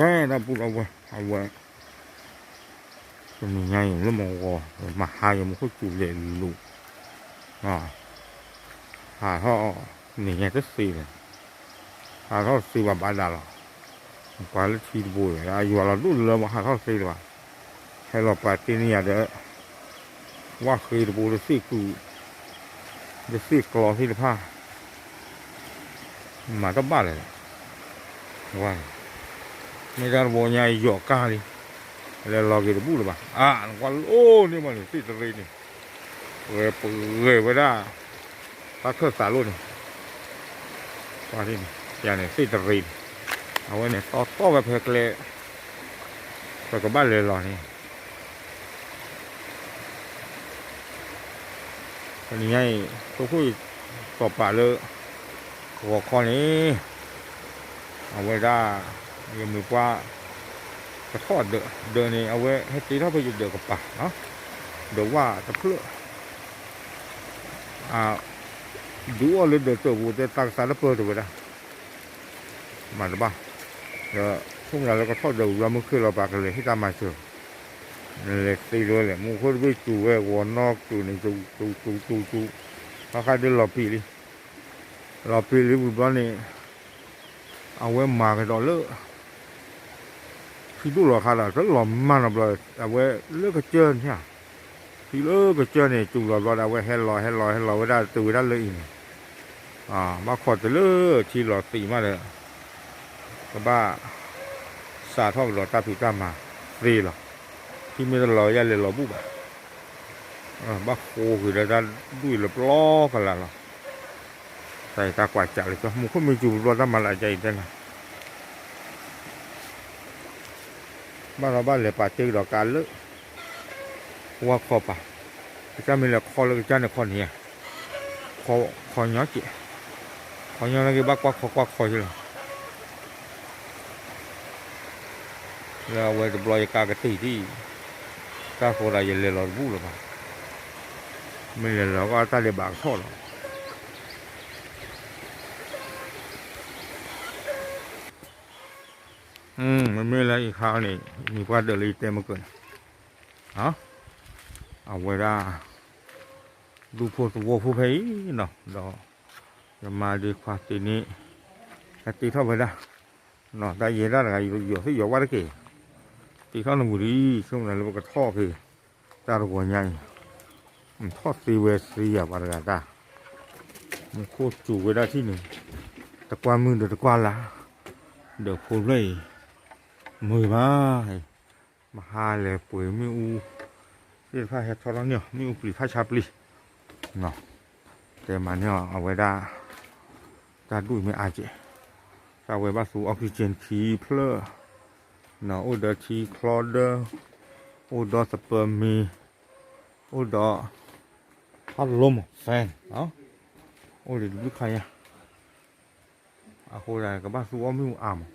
တၢ်ပူဒီဝဲၢ် အဝဲ တနံၤညါအံၤ လၢမဂီၤ မဟါယမူခိၣ်စူၤလဲၤလူၤ ဟးထီၣ် နံၤညါတသ့လၢၤ ဟးထီၣ်သ့ဘၣ်ဘၣ်ဒၣ်လီၤ. ပှၤလၢထံတဘိ အယွၤလီၤဒိၣ်လၢမဟးထီၣ်သ့လၢၤဘၣ်. ဟဲလီၤပာ်တ့ၢ်န့ၢ်ယၤဒီး ဝၣ်ဃ့တဘိ လၢသ့ၣ်ကု လၢသ့ၣ်ကျီသ့ၣ်တဖၣ် မၤတဘၣ်လၢၤ မ့ၢ်တၢ်တဘိညါယီၤကၢ်လံ လဲၤလီၤက့ၤတဘူၣ်လၢၤဘၣ်. အါ နကွၢ်လိန့ၢ်မးန့ၣ် သ့ၣ်တရ့န့ၣ် ပဂဲၤပဂဲၤဝဲဒၣ် တၢ်ခၢၣ်သးလိၣ်န့ၣ် ပှၤန့ၣ် ယၤန့ၣ်သ့ၣ်တရ့န့ၣ် အဝဲန့ၣ်တီတီဝဲဖဲကျဲ ပကဘၣ်လဲၤလီၤန့ၣ် တနံၤညါအံၤ သိခိၣ်အံၤ စီၤပၤလၢ ဂီၤခီန့ၣ် အဝဲဒၣ် ယမ့ၢ်ပှၤ ကထီၣ်ဒၢး ဒၢးန့ၣ် အဝဲဟဲတ့ထီၣ်ဖဲယဒၢးကပၤ ဒၢးဝၣ်တဖျၢၣ် ဒုးအီၣ်လၢဒၢးတၢၢ်ပူၤ တဲတၢ်ကသးတပၢၢ်တဲဝဲဒၣ် မၤတဘၣ် ဒီးဆိကမိၣ်လၢကထီၣ်ဒၢးဝံၤဘျီ မုၢ်ခ့လီၤပာ်ကလဲၤဟ့ၣ်တၢ်မၤစၢၤ နလဲၤသ့လၢလဲၣ် မူခိၣ်တဘ့ၣ်စူၤဝဲ ဂီၤနီၢ်ကုၤန့ၣ် စူၤစူၤစူၤစူၤ ဘၣ်ဃးဒ်လီၤပံာ်လံ လီၤပံာ်လံဝံၤဘျီန့ၣ် အဝဲမၤကဒီးလၢ ထံဒိၣ်လီၤခါဒီး တလီၤမၢ်နီတဘျီ အဝဲလၢကစၢၢ်န့ၣ် ထံလၢကစၢၢ်န့ၣ် စူၤလီၤဘျီဒီး အဝဲဟဲလီၤဟဲလီၤဟဲလီၤဝဲဒၣ်တုၤဝဲဒၣ်လၢအံၤန့ၣ် ဘၣ်ခိးတုၤလၢထံလီၤသံးမးဒီး ကဘၣ်စးထီၣ်ကဒီးတၢ်ဖံးတၢ်မၤသ့လီၤ. ထံမ့ၢ်တလီၤယလဲၤလီၤဘူၣ်ဘၣ်. ဘၣ်ဃိဃုာ်ဒီးတၢ်ဒူၣ်အံၤလၢပျီကလာ်လီၤ. တၢ်အံၤတၢ်ကွၢ်စးလၢကၠီ မူခိၣ်မ့ၢ်စူၤပျီတၢ်မၤလၢအကါအံၤတဲနၤ ဘၣ်ဒီးဘၣ်လဲၤပာ်တ့ၢ်ကဒီးကါလၢ ဝါခီပၤ ကစၢ်မ့ၢ်လဲၤခီလၢကစၢ်န့ၣ်ခီန့ၣ်ဧါ ခီညီကဲး ခီညီနာ်က့ဘၣ်ကွၢ်ခီကွၢ်ခီယလီၤ လၢအဝဲတဘျီယကါကတ့ၢ်ဒံး တၢ်ဃိဒၣ်ယလဲၤလီၤတဘူၣ်လၢၤဘၣ် မ့ၢ်လဲၤလီၤကီတၢ်ဒဲးဘးကထီၣ်လီၤ မ့မ့ၢ်လၢအံၤခါန့ၣ် မံၤပှၢ်ဒၢးလၢယတဲမကၢၤန့ၣ် အဝဲဒၣ် ဒူဖိသဝီဖိဖဲအံၤနီၤ ဒီး ယမါဒ့ခွါတ့န့ၣ် ဟဲတ့ထီၣ်ဝဲဒၣ် တၢ်ယဲဒၣ်တဂၤ ယီၤသ့ၣ်ယီၤဝၣ်တက့ၢ် တ့ထီၣ်နမူဒံး ဆိကမိၣ်လၢပကထီၣ်က့ၤ တၢ်တဂီၤညါအံၤ ထီၣ်သ့ဝဲသ့ယၤပှၤတဂၤတၢ် မူခိၣ်စူၤဝဲဒၣ်ထံၣ်န့ၣ် တကွၢ်မုၢ်ဒီးတကွၢ်လါ ဒီးဖိဖျၢၣ်အံၤ မုာ်မး မဟါလဲၤပှ့ၤမ့ၣ်အူ သ့ၣ်တဖၣ်ဟဲထီထီၣ်န့ၢ်အီၤ မ့ၣ်အူပျံၤဖးဆါပျံၤ တဲမၤန့ၢ်အီၤ အဝဲဒၣ် တၢ်ဒူၣ်အံၤမ့ၢ်အါကဲး တၢ်ဝဲဘၣ်သူ oxygen ခံဖျၢၣ် အိၣ်ဒီးထံချီဒၢ အိၣ်ဒီးသပၢၤမ့ၤ အိၣ်ဒီး พัดลม fan အိၣ်လံတဘျုးခါညါ အဃိသတး ကဘၣ်သူအီၣ်မ့ၣ်အူအါမး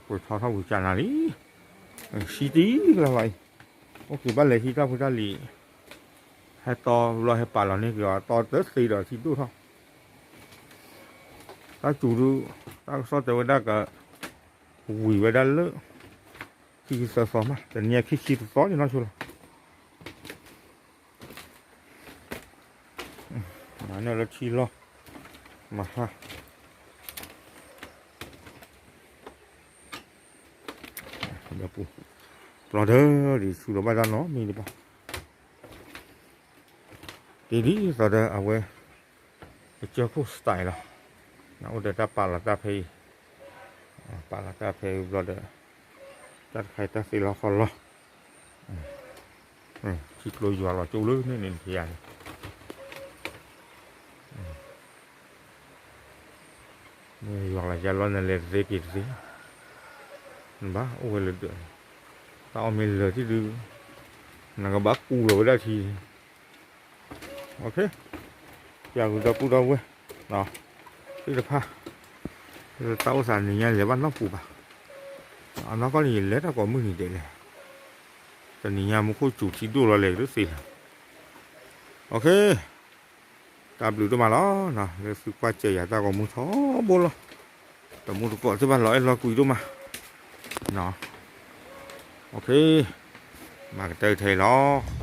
ပှ့ၤထီထီၣ်ဝံၤကနၤလံ ဆံတံၢ်လၢလီၤအံၤ အိၣ်က့ၤဘၣ်လဲၤဟံးတၢ်ဖိတၢ်လံၤ ဟဲတီဘျီဟဲပာ်လီၤန့ၢ်က့ၤအီၤ တီတသ့ဒီးထံဒိၣ်ထီၣ် တၢ်စူၤဒု တၢ်ကစီၣ်တဲဝဲဒၣ်က ဝံၤဝဲဒၣ်လၢ ခံဆံသၢသီမး တနံၤအံၤခံဆံတသီန့ၣ်နီၢ်ဆိလီၤ မၤန့ၢ်လၢထံလီၢ် မၤဟါ ပျီဒၢဒ်ဆူဒီးဘၣ်တၢ်နီတမံၤတဘၣ် ဒ်သိးဒီးအဝဲ ကစၢၢ်ခိၣ် style လီၤ အိၣ်ဒီးတၢ်ပာ်လီၤတၢ်ဖဲအံၤ ပာ်လီၤတၢ်ဖဲအံၤဘျီဒီး တၢ်တခါအံၤတၢ်သ့လီၤခီလီၤ ထံကျိယွၤလီၤကၠိလၢန့ၣ်န့ၣ် နဖံးယၤန့ၣ် မ့ၢ်ယွၤလီၤယၤလီၤနလဲၤတသ့က့ၤတသ့ နဘၣ်အိၣ်ဝဲလၢဒၢးန့ၣ် တၢ်အီၣ်မ့ၢ်လၢာ်ထံၣ်ဒု နကဘၣ်ကူလီၤဝဲဒၣ်ထံ ပျၢ်ကွံာ်ဒီပုၢ်ဒီဝဲၢ် သ့ၣ်တဖၣ် တၢ်အိၣ်သးနံၤညါလဲၤဘၣ်နီၢ်ပူၤဘၣ် အနီၢ်ကီၢ်န့ၣ် ယလဲၤတၢ်ကိးမုၢ်နံၤဒဲးလဲၣ် တနံၤညါမူခိၣ်စူၤထံဒိၣ်လီၤလဲၤကဒုးသ့လီၤ တၢ်ဘျုးဒိၣ်မးလီၤ လၢသုကွၢ်စၢၤယၤတၢ်ဂီၤမူထီဘိလီၤ တမူတကိးသ့ၣ်တဖၣ်လီၤအဲၣ်လီၤကွံဒိၣ်မး, မၤကတၢၢ်ထဲအံၤလီၤ.